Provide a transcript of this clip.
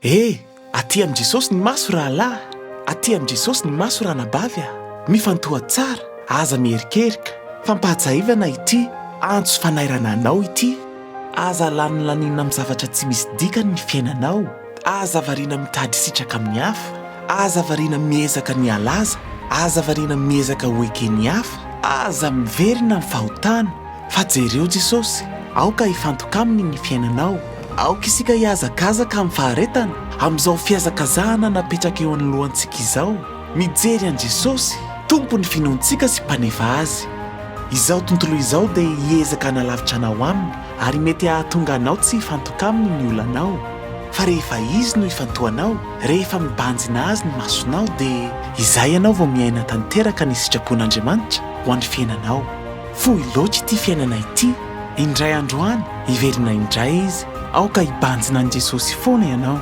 E! Aty amin'i Jesosy ny maso rahalahy, aty amin'i Jesosy ny maso ranabavy a! Mifantoha tsara, aza miherikerika, fampahatsahivana ity, antso fanairana anao ity. Aza lanilaniana amin'ny zavatra tsy misy dikany ny fiainanao, aza variana mitady sitraka amin'ny hafa, aza variana miezaka ny halaza, aza variana miezaka ho eken'ny hafa, aza miverina amin'ny fahotana, Fa jereo Jesosy, aoka hifantoka Aminy ny fiainanao. Aoka isika hihazakazaka amin'ny faharetana, amin'izao fihazakazahana napetraka eo anoloantsika izao, mijery an'i Jesosy, Tompon'ny finoantsika sy Mpanefa azy. Izao tontolo izao dia hiezaka hanalavitra anao Aminy ary mety hahatonga anao tsy hifantoka Aminy ny olanao. Fa rehefa Izy no ifantohanao, rehefa mibanjina Azy ny masonao dia izay ianao vao miaina tanteraka ny sitrapon'Andriamanitra ho an'ny fiainanao. Fohy loatra ity fiainana ity, indray andro any hiverina indray izy, aoka hibanjina an'i Jesosy foana ianao.